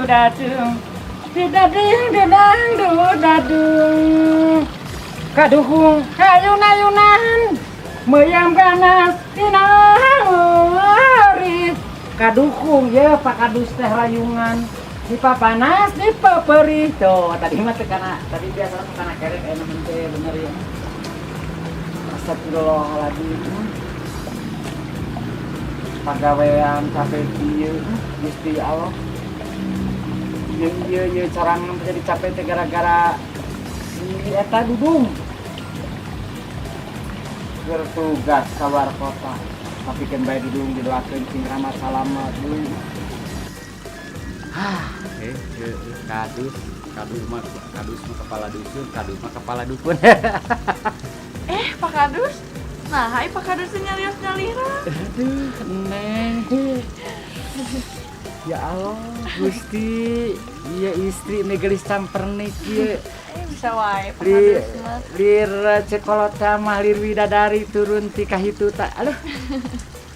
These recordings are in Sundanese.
Dadung. Didading didang du dadung. Kaduhung ayun-ayunan meyam ganas dina urip. Kaduhung ya Pak Kadus teh rayungan dipapanas dipeperi. Tuh, tadi mah teu kana, tadi biasa mah kana kerek, enak teh bener ya. Astagfirullahaladzim. Pagawean capek kieu, Gusti Allah. Jeung ieu ieu carangan jadi capek teh gara-gara si eta Dudung. Bertugas keluar kota. Tapi kan bae Dudung didoakeun cing rahmat salamat deui. Hah, kadus, kadus mah kadus mah kepala dusun, kadus mah kepala dukun. Eh, Pak Kadus. Nah, hai Pak Kadus teh nyarios nyalira. Aduh, Neng. Ya Allah, Gusti, iya istri nih gelis campernik ieu. Eh, bisa wae Pak Li, Kadus mah. Lir cekolota mah lir widadari turun ti kahitu ta. Aduh.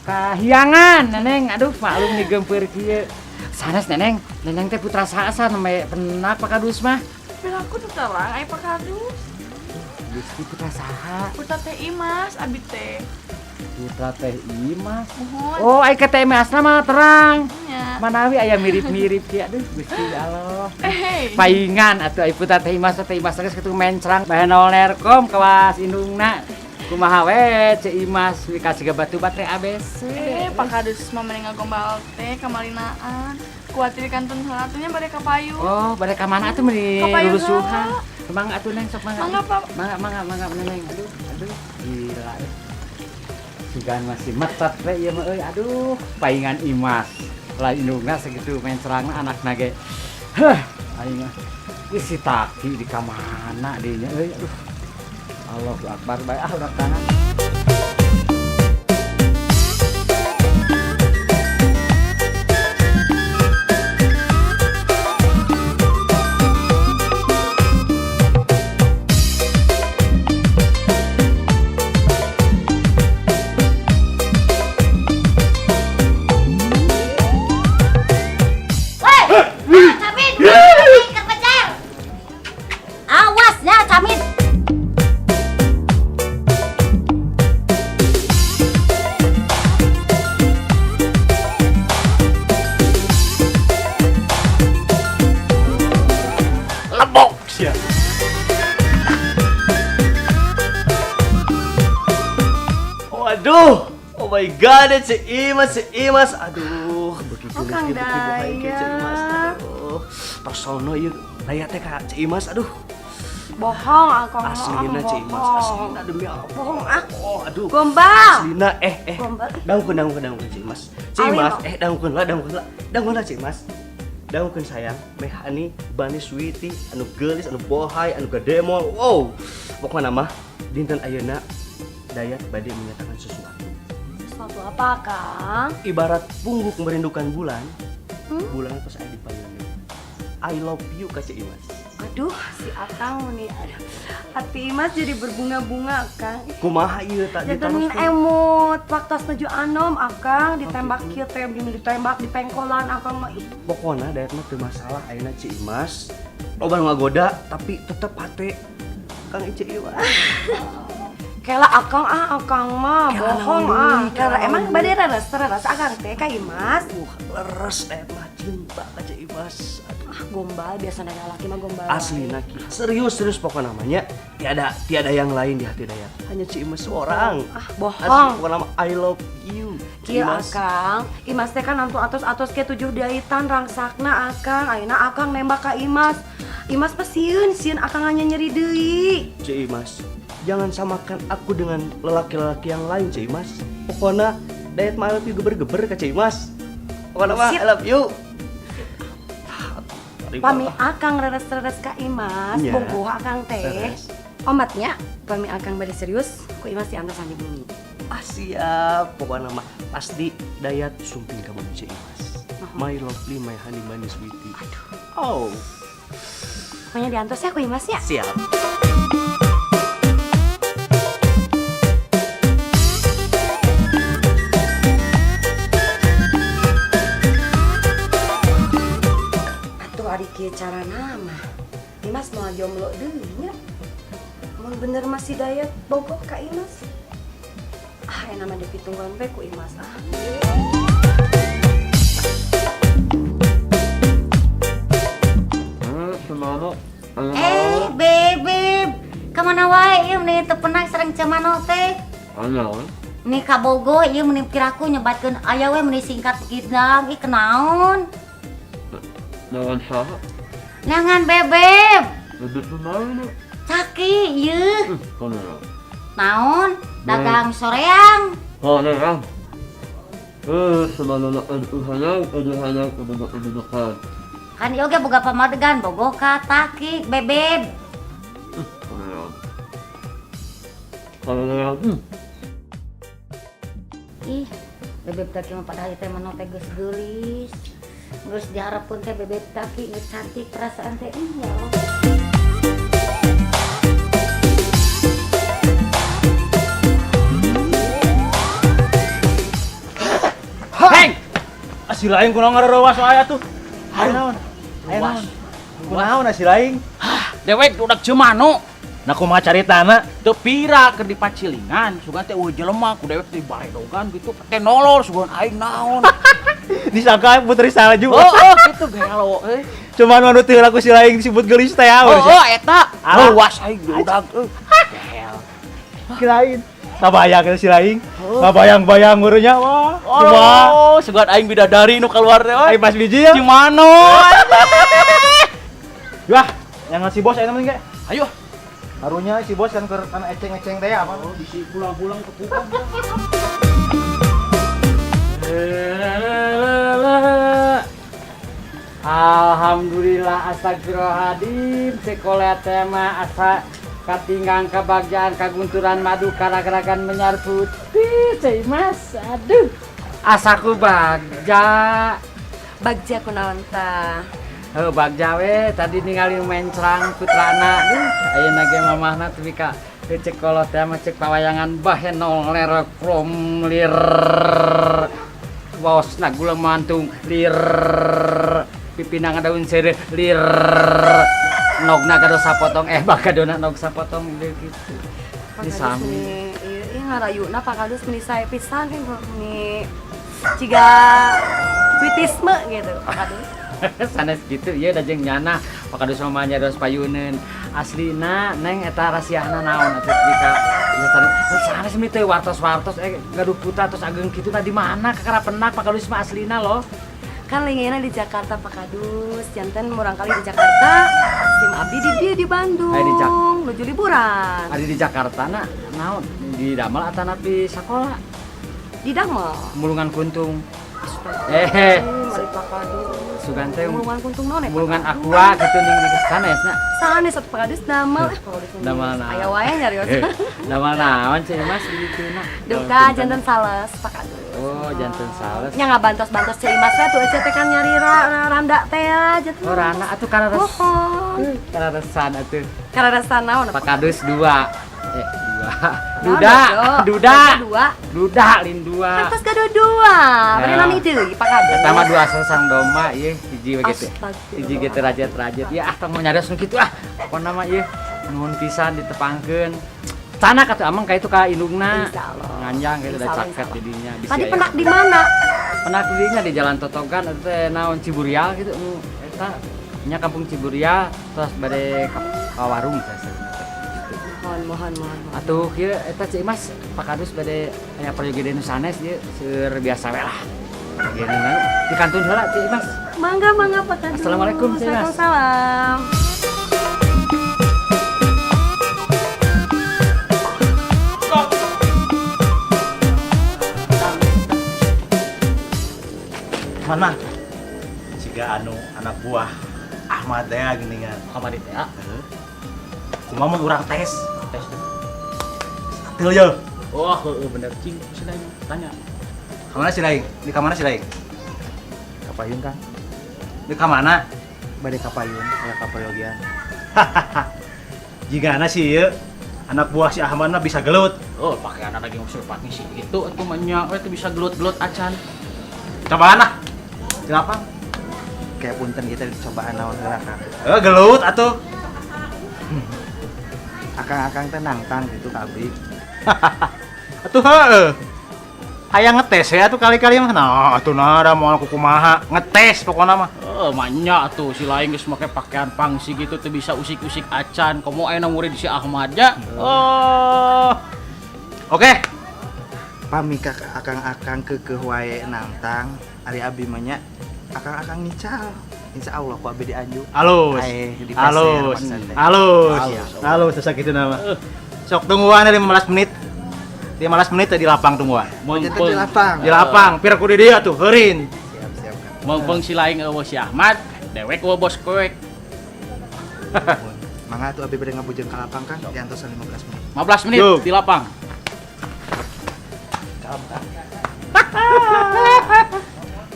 Kahiangan, Neneng. Aduh, maklum nih gempeur kieu. Sanes Neneng, Neneng teh putra saha namanya penak Pak Kadus mah. Piraku teu terang ai Pak Kadus. Gusti, putra saha? Putra Teh Imas abi teh. Putra Teh Imas. Muhun. Oh, ai ka Teh Imas mah terang. Nya. Manawi aya mirip-mirip kieu, aduh Gusti Allah. Eh, hey. Paingan atuh ai putra Teh Imas, Teh Imas geus kitu mencrang bahenol nerkom kawas indungna. Kumaha we Ceu Imas wika siga batu baterai ABC. Eh, Pak Kadus mah mending ngagombal teh kamalinaan. Kuatir kantun heula atuh nya bade ka payun. Oh, bade ka mana atuh meuni Ka payun rusuhan? heula. Mangga atuh Neng, sok mangga. Mangga, Pak. Mangga, mangga, mangga Neng. Aduh, aduh, gila. Eh. Sugan masih metet we ieu mah euy. Aduh, paingan Imas. Lain indungna segitu mencrangna anakna ge. Heuh, aing mah. Ih, si Taki di kamana dinya euy. Aduh. Allahu Akbar bae ah urang tangan. Woi, Camin, kepecer. Awas ya, Camin. Lebok sia. Waduh, oh my God, si Imas, si Imas, aduh, begitu Oh, Kang beuki bohai ke si Imas, Dayat. Aduh, tos sono ieu Dayat teh ka Ceu Imas, aduh, Bohong, akang mah, aslina ah, Ceu Imas, bohong. Aslina demi Allah, Bohong ah. Oh, aduh, Gombal. Aslina, eh, Gombal. Dangukeun, dangukeun, dangukeun Ceu Imas, Ceu Awi, Imas, mau. Eh, dangukeun lah, dangukeun lah, dangukeun lah Ceu Imas, dangukeun sayang, meh honey, bunny sweetie, anu geulis, anu bohai, anu gademol, wow, pokokna mah dinten ayeuna Dayat bade menyatakan sesuatu. Sesuatu apa, Kang? Ibarat pungguk merindukan bulan, bulan pas aya di payun. I love you ka Ceu Imas. Aduh, si Akang nih, aduh. Hati Imas jadi berbunga-bunga, Kang. Kumaha ieu tak Jangan emut, waktu nuju anom, Akang ditembak kieu teh, ditembak di pengkolan Akang mah. Ih, Pokona Dayat mah teu masalah ayeuna Ceu Imas. Loba nu ngagoda tapi tetep hate Kang Ceu Imas. Kela Akang ah, Akang mah Kela bohong naon ah. deui, Kela kela emang naon bade deui. reres reres Akang teh ka Imas. Leres Dayat mah cinta ka Ceu Imas. Aduh. Ah, gombal biasa laki mah gombal. Wae. Asli naki. Serius serius pokoknya namanya tiada tiada yang lain di hati Dayat. Hanya Ceu Imas seorang. Ah, bohong. Asli pokoknya nama I love you. Ceu Kieu Imas. Akang, Imas teh kan nantu atos-atos ke tujuh daitan rangsakna Akang, ayeuna Akang nembak ka Imas. Imas mah sieun, sieun Akang hanya nyeri deui. Ceu Imas, jangan samakan aku dengan lelaki-lelaki yang lain, Ceu Imas. Pokoknya Dayat mah I love you geber-geber ke Ceu Imas. Pokoknya mah Sip. I love you. Pami Akang reres-reres ka Imas, Iya. bungkuh Akang teh. Leres. Omatnya, pami Akang bade serius, ku Imas diantosan di bumi. Ah, siap. Pokoknya mah pasti Dayat sumping kamu Ceu Imas. My lovely, my honey bunny sweetie. Aduh. Oh, Pokoknya diantos ya ku Imas ya. Siap. Mun bener masih Dayat bogoh ka Imas. Ah, enak mah dipitungguan we ku Imas ah. Eh, bebeb. Kamana wae ieu meni teu penang sareng Cemano teh. Meni kabogoh ieu meni piraku nyebatkeun aya we meni singkat gidang ih kenaon. Naon saha? Neangan bebeb. Bebeb kumaha? Caki ieu. Kunaon? Naon? Dagang soreang. Soreang. Eh, sebenarnya aduh hayang, aduh hayang, aduh aduh kan. Kan ieu ge boga pamadegan bogoh ka Taki bebeb. Kunaon? Kunaon? Ih, bebeb Taki mah padahal teh mano teh geus geulis. Geus diharapkeun teh bebeb Taki geus cantik perasaan teh ih ya Allah. Heng. Si lain kunaon ngarerewas wae atuh. Aya naon? Aya naon? Kunaon si lain? Dewek budak Cemano. Nah kumaha caritana? Teu pira keur dipacilingan, sugan teh eueuh jelema ku dewek teh baredogan gitu, teh nolol sugan aing naon. Disangka putri salju. Oh, oh gitu gelo euy. Cuman anu teu laku si lain disebut geulis teh Oh, oh eta. Alah. Luas aing budak euy. Gel. Kirain. Kabayang si lain. Kabayang-bayang gurunya wah. Kumaha? Oh, sugan aing bidadari nu keluar teh euy. Aing pas biji ya. Cemano. Wah, yang si bos aya mending ge. Ayo. Harunya si bos kan keur kan eceng-eceng teh apa? Oh, bisi pulang-pulang ke pupang. Alhamdulillah astagfirullahaladzim sekolah tema asa katinggang kebagjaan kagunturan madu karagaragan menyar putih cai mas aduh asaku bagja Bagja kunaon tah? Heuh bagja we tadi ningali mencrang putrana aduh ayeuna ge mamahna tepi ka cek kolot teh mah cek pawayangan bahenol ler krom lir waosna gula mantung lir pipina ngadaun seureuh lir nogna kado sapotong bakadona nog sapotong deui kitu Pak di Kadus sami meni ieu ieu ngarayuna Pak Kadus meni sae pisan ih meni ciga puitisme gitu Pak Kadus. Sanes gitu ieu da jeung nyana Pak Kadus mah nyados payuneun aslina neng eta rahasiana naon atuh jika ya sanes mi teh wartos-wartos gaduh putra tos ageng kitu tadi mana kakara penak Pak Kadus mah aslina loh. Kan lingena di Jakarta Pak Kadus, janten murang kali di Jakarta, sim abdi di dieu di Bandung, Aya di nuju liburan. Ari di Jakarta na naon di damel atanapi sakola? Di damel. Mulungan kuntung. Mari Pak Kadus. Sugan teh Mulungan kuntung naon ya, Pak mulungan Kadus? aqua gitu ning di sanes nya. Sanes atuh Pak Kadus damel. Pak Kadus mah Damel naon? Aya wae nyarios. Damel naon ceu Mas di ditu na? Duka janten sales Pak Kadus. Oh, janten sales. Nya ngabantos-bantos Ceu Imas teh tuh ece teh kan nyari randa teh ya, janten. Oh, randa atuh karares. Mohon. Kararesan atuh. Kararesan naon Pak Kadus 2. 2. Naon, Duda, Dodo? duda. Gaduh 2. Duda lin 2. Kan tos gaduh 2. Bari Ya. nami deui Pak Kadus. Eta mah 2 sesang domba ieu hiji we gitu. Astagfirullah. Hiji ge teh rajet-rajet. Ya ah tong nyarios nu kitu ah. Pokona mah ieu nuhun pisan ditepangkeun. Canak atuh amang ka itu ka indungna. Insyaallah. Nganjang gitu da Insyaallah, caket insyaallah. didinya. Bisi Tadi aya. penak di mana? Penak didinya di Jalan Totogan eta teh naon Ciburial gitu nu eta nya kampung Ciburial terus bade ka warung teh saeureuna teh. Gitu. Mohon, mohon, mohon, mohon. Atuh kieu eta Ceu Imas Pak Kadus bade aya peryogi deui nu sanes ieu seueur biasa we lah. Bagian di kantun heula Ceu Imas. Mangga, mangga Pak Kadus. Assalamualaikum, Ceu Imas. Waalaikumsalam. Mana? Siga anu anak buah Ahmad teh geuningan. Kamari teh. Heeh. Kumaha mun urang tes? Tes teh. Atil ye. Oh, heeh bener cing si lain tanya. Ka mana si lain? Di ka mana si lain? Kapayun Kang. Di ka mana? Bade kapayun, aya kapayogian. Jigana sih ieu anak buah si Ahmad mah bisa gelut. Oh, pakai anak lagi ngusir pakai sih itu atuh mah nya we teu bisa gelut-gelut acan. Cobaan lah. Kenapa? Kayak punten kita dicobaan naon heula Kang. Gelut atuh. Akang-akang teh nangtang gitu ka abdi. Atuh heueuh. Hayang ngetes ya atuh kali-kali mah. Nah, atuh nah da moal kukumaha. Ngetes pokona mah. Oh, manya tuh si lain geus make pakaian pangsi gitu teu bisa usik-usik acan. Komo ayeuna murid si Ahmad nya. Oh. Oke. Pami ka akang-akang keukeuh wae nangtang, ari abdi mah nya akang-akang ngical. Insya Allah ku abdi dianjuk. Alus. Ae, dipeser Alus. maksudnya teh. Alus. Siap. Alus sesa kitu nama. Sok tungguan 15 menit. 15 menit di lapang tungguan. Jadi di lapang. Di lapang, pira ku di dia tuh, heurin. Siap, siap, Kang. Mumpung si lain eueuh si Ahmad, dewek eueuh bos koek. Mangga tuh abdi bade ngabujeng ka lapang, Kang, diantosan 15 menit. 15 menit Yuk. di lapang. Kalem, Kang.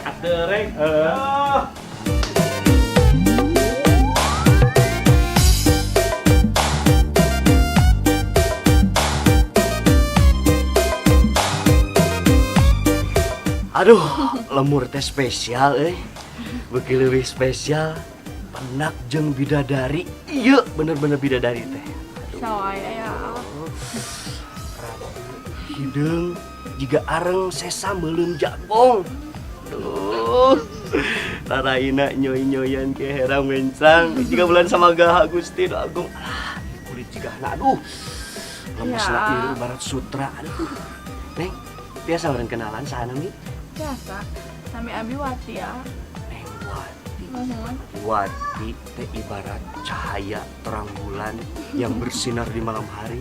Atereng. Heeh. Aduh, lemur teh spesial euy. Beuki leuwih spesial penak jeung bidadari. Ieu bener-bener bidadari teh. Sawai aya. Hideung jiga areng sesa meuleum jagong. Duh. Raraina nyoy-nyoyan ke herang mencang jiga bulan sama gaha Gusti nu Agung. Ah, kulit jiga aduh. Lemesna Ya. ieu ibarat sutra aduh. Neng, biasa orang kenalan saha nami? Biasa. Nami abi Wati ya. Neng Wati. Nuhun. Wati teh ibarat cahaya terang bulan yang bersinar di malam hari.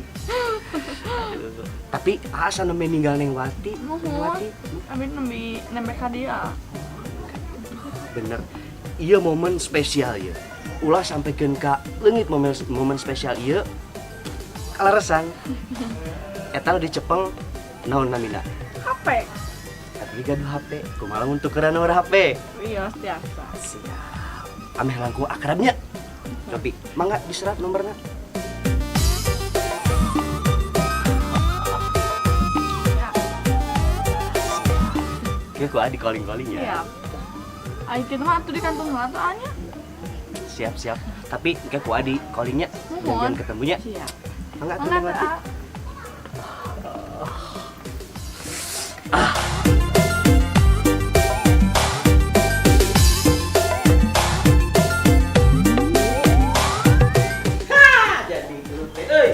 Aduh. Tapi asa nembe ninggal Neng Wati. Neng Nuhun. Wati. Abi nembe nembe ka dia. Bener. Iya momen spesial ya. Ulah sampaikan ka leungit momen, momen spesial ieu. Kaleresan. Eta nu dicepeng naon namina? HP. Tapi gaduh HP. Kumaha lamun tukeran nomor HP? Iya, biasa. Siap. Ameh langkung akrabnya. Tapi mangga diserat nomorna. Ya. Oke, ku adi calling-calling ya. Siap. Ayo kita mah atuh di kantor heula tuh anya. Siap, siap. Tapi engke ku adi callingnya. Nuhun. Jangan ketemunya. Siap. Mangga atuh Mangga Neng Wati. tuh, ah. Jadi gelut teh euy.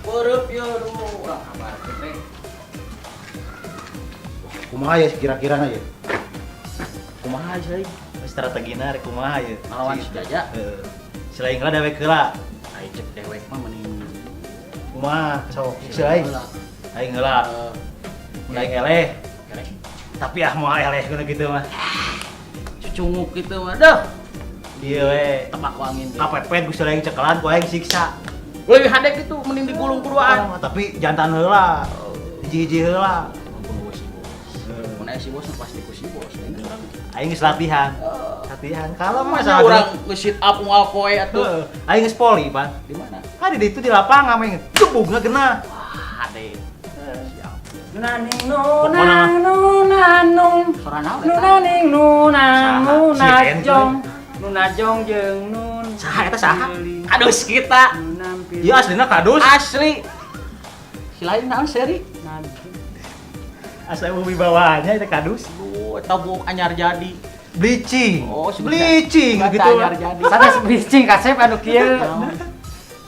Beureub ieu aduh urang kabarkeun teh. Kumaha ya kira-kira na ya? Kumaha sih? Strategina rek kumaha ya? Ngalawan si Jaja. Heeh. Si lain heula dewek heula. Ai cek dewek mah mending Kumaha sok si lain. Aing heula. Mun aing eleh. Eleh. Tapi ah moal eleh kudu kitu mah. Cucunguk gitu mah dah. Ieu we. Tebak ku angin teh. Kapepet ku si lain cekelan ku aing siksa. Leuwih hade kitu mending digulung kuduaan. Oh, tapi jantan heula. Hiji-hiji heula. Mumpung eueuh si bos. Mun aya si bos mah pasti ku si bos. Aing geus latihan. Latihan kalau Masa masalah urang nge-sit up unggal poe atuh. Heeh. Aing geus poli, Pan. Di mana? Kan di ditu di lapangan aing gebugna geuna. Wah, hade. Siap. Naning nu Pokona mah. nang nu nanung. Sora naon Nu eta? naning nu nang nu Saha? Si Ren najong. Nu najong jeung nun. Saha eta saha? Kadus kita. Nu nampil. Ieu aslina kadus. Asli. Si lain naon seri? Najong. Asa wibawaannya itu kadus. Duh, eta buuk anyar jadi. Bleaching. Oh, si bleaching Baca gitu. anyar jadi. Sanes bleaching kasep anu kieu.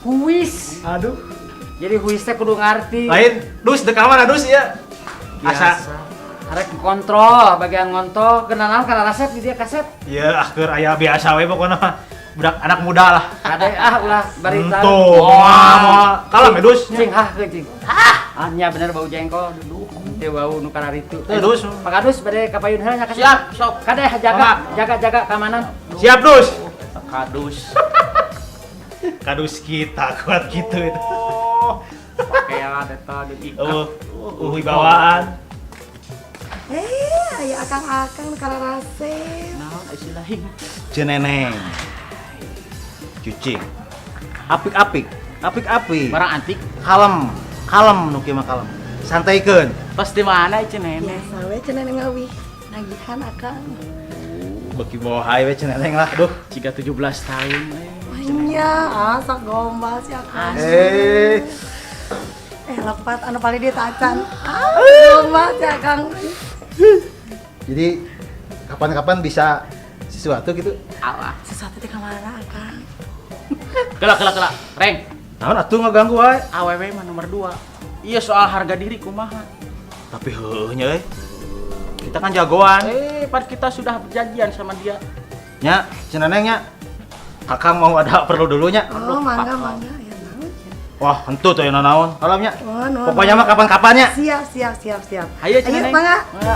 Huis. Aduh. Jadi huis teh kudu ngarti. Lain dus de kamar dus ya. Asa Biasa. Arek kontrol bagian ngontrol kenalan kana resep di dia kasep. ya akhir aya biasa we pokoknya mah. Budak anak muda lah. Kade ah ulah barita. Entuh, moal moal. Kalem ya dus. Cing hah ke cing. Hah. Ah nya bener bau jengkol. Duh, teu bau nu kararitu. Teu, dus. Pak Kadus bade ka payun heula nya kasep. Siap, sok. Kade jaga jaga jaga keamanan. Siap dus. Kadus. Kadus kita kuat gitu itu. Pakaian eta diikat. Oh, wibawaan. Eh, aya akang-akang nu kararasep. Naon ai si lain? Ceneneng. Cucing. Apik-apik, apik-apik. Barang antik. Kalem, kalem nu kieu mah kalem. Santaikeun. Pas di mana ieu nenek? Biasa we cenah ngawi. Nagihan akang. Beki bohai we ceneneng lah, duh. Jika 17 tahun eh. Nya, asa gombal si Akang. Eh, Eh, lepat anu paling dia tacan. Ah, gombal si Akang. Jadi kapan-kapan bisa sesuatu gitu. Alah. Sesuatu di kamana Akang? Kela kela kela. Reng, Naon atuh ngaganggu wae. awewe mah nomor 2. Iya soal harga diri kumaha. Tapi heueuh nya euy. Kita kan jagoan. Eh, pan kita sudah berjanjian sama dia. Nya, Ceu Neneng nya. Kakang mau ada perlu dulunya. Oh, mangga mangga. Ya naon ya. Wah, henteu teh naon. Alamnya. Oh, nuhun, Pokoknya mah kapan-kapannya. Siap, siap, siap, siap. Hayo Ceu Ayo, Neneng. mangga. Mangga.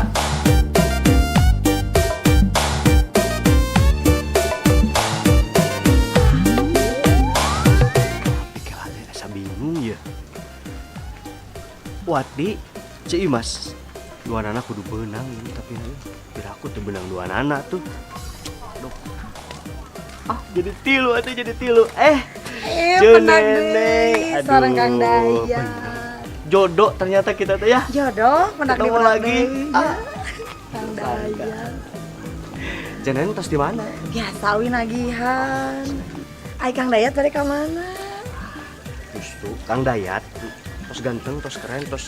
Tapi kela teh asa bingung ya. Wati, Ceu Imas, dua anak kudu benang ini tapi piraku tuh benang dua anak tuh. Aduh. Ah, jadi tilu atuh jadi tilu. Eh, Eh, Ceu penang Neneng. deui sareng Kang Aduh, Dayat. bener. Jodoh ternyata kita tuh ya. Jodoh, penang Ketemu deui, lagi. deui, ya. Ah. Kang Dayat. Ceu Neneng tos di mana? Biasa we nagihan. Ai Kang Dayat bade ka mana? Justru Kang Dayat tos ganteng, tos keren, tos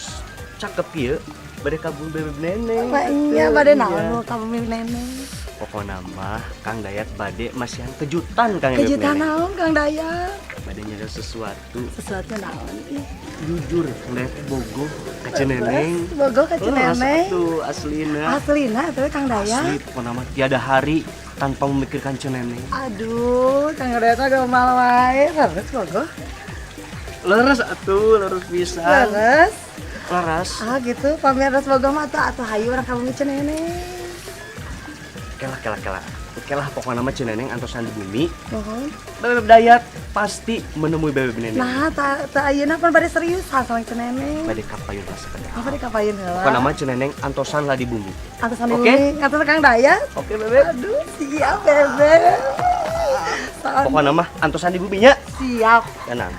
cakep ieu. Bade ka bumi bebeb neneng. Nya bade naon nu ka bumi neneng? Pokokna mah Kang Dayat bade masihan kejutan Kang bebeb Kejutan neneng. naon Kang Dayat? Bade nyari sesuatu. Sesuatu naon ih? Jujur Kang Dayat teh bogoh ka Ceu Neneng. Bogoh ka Ceu Leres Neneng. atuh aslina. Aslina atuh Kang Dayat. Asli pokokna mah tiada hari tanpa memikirkan Ceu Neneng. Aduh, Kang Dayat mah gombal wae. Leres bogoh. Leres atuh, leres pisan. Leres. Leres. Ah gitu, pamer leres bogoh mah atuh atuh hayu urang ka bumi Ceu Neneng. Kela kela kela. Oke lah pokoknya mah Ceu Neneng antosan di bumi. Mohon. Bebeb Dayat pasti menemui Bebeb Neneng. Nah, ta ta ayeuna pan bade seriusan sama Ceu Neneng. Bade kapayun lah sekedar. Apa bade kapayun heula? Pokoknya mah Ceu Neneng antosan lah di bumi. Antosan di Oke? bumi, antosan Kang Dayat. Oke Bebeb. Aduh, siap Bebeb. Pokoknya mah antosan di buminya. Siap. Tenang.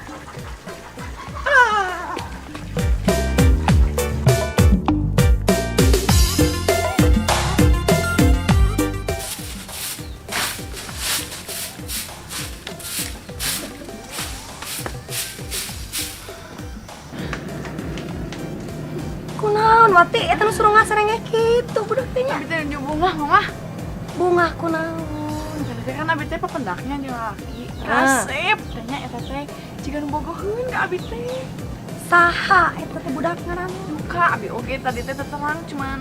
Kunaon Wati eta nu suruh ngasarenge kitu budak teh nya. Abi teh nuju bungah, Mama. Bungah kunaon? Tadi teh kan abi teh papendaknya jeung lalaki. Ah. Kasep teh nya eta teh jiga nu bogoheun ka abi teh. Saha eta teh budak ngaranna? Duka abi oge tadi teh terang cuman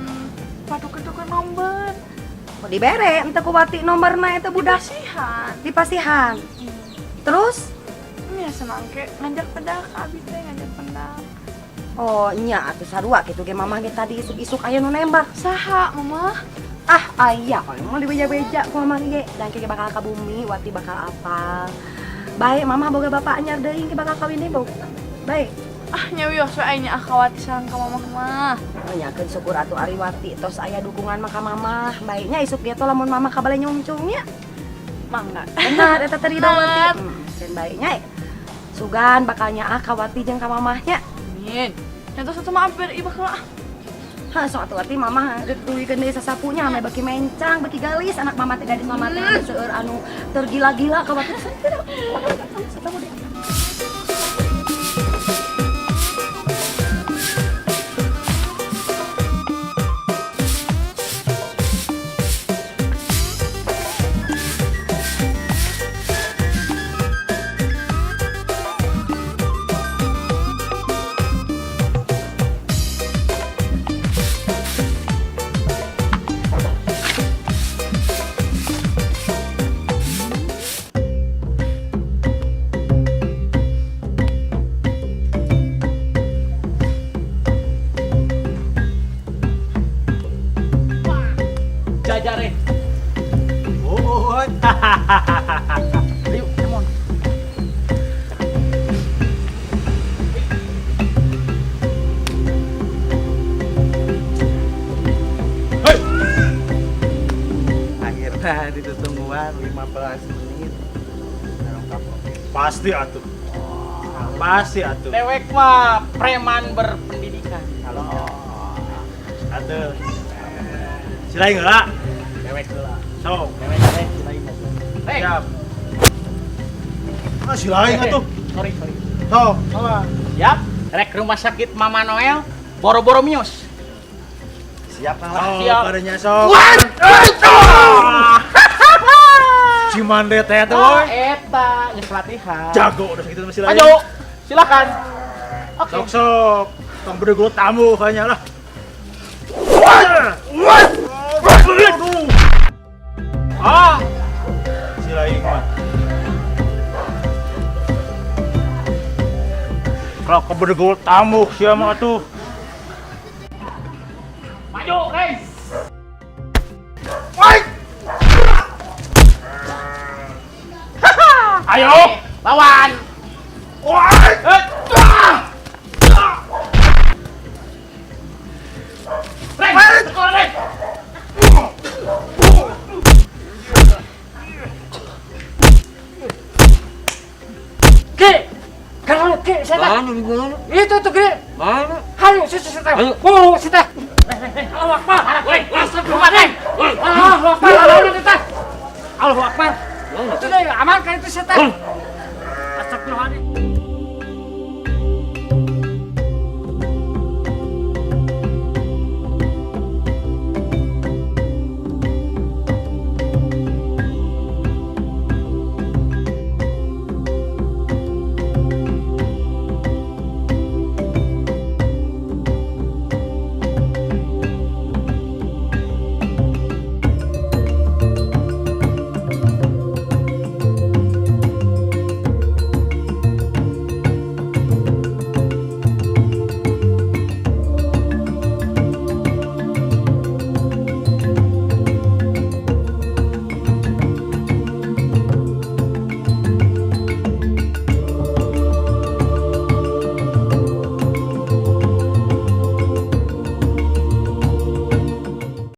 patukeun-tukeun nomor. Oh, dibere ente ku Wati nomorna eta budak. Dipasihan. Dipasihan. Terus? Nya senangke ngajak pendak abi teh ngajak pendak. Oh nya atuh sarua kitu ge mamah ge tadi isuk-isuk aya nu nembak. Saha Mama? Ah aya kalau mah dibeja-beja ku mamah ge. Dan ke bakal ka bumi Wati bakal apal. Baik mamah boga bapak anyar deui ke bakal kawin deui boga. Baik. Ah nya wios we aya nya ah kawati sareng ka mamah mah. Oh nya keun syukur atuh ari Wati tos aya dukungan mah ka mamah. Baiknya isuk ge teh lamun mamah ka bale nyungcung nya. Mangga. Benar eta teh ridho Wati. Benar. Keun baiknya sugan bakal nyaah ka Wati jeung ka mamahnya. Amin. Nya tos atuh mah hampir ibah heula ah. Hah, sok atuh Wati mamah rek tuluykeun deui sasapunya ame beki mencang, beki galis anak mama teh gadis mama teh seueur anu tergila-gila ka Wati. Jajare. Oh, Ayo, come on. Hei. Akhirnya ditungguan 15 menit. Pasti atuh. Pasti atuh. Dewek mah preman berpendidikan. Halo. Atuh. Silain heula. Dewek heula. Sok. Dewek teh silain. Reng. Siap. Ah, si lain atuh. Sorry, sorry. Sok, salah. Siap. Rek rumah sakit Mama Noel, boro-boro mios. Siap Kang lah. Oh, Siap. Karenya sok. Cimande teh tuh, Ah, woy. eta geus latihan. Jago udah segitu masih lain. Maju. Silakan. Oke. Sok sok. Tong bergelut tamu kayaknya lah. Ah. Si lain mah. Kalau kebergelut tamu siapa tuh? Maju, guys. Ayo. Lawan. Reng, sekolah, Reng. Ki, kalau Ki, saya itu tuh Ki. Mana? Hayo, si si Ayo. Oh, si teh. Allahu Akbar. Astagfirullahaladzim. Allahu Akbar. Allahu Akbar. Allahu Akbar. Itu deh, aman kan itu si teh. Astagfirullahaladzim.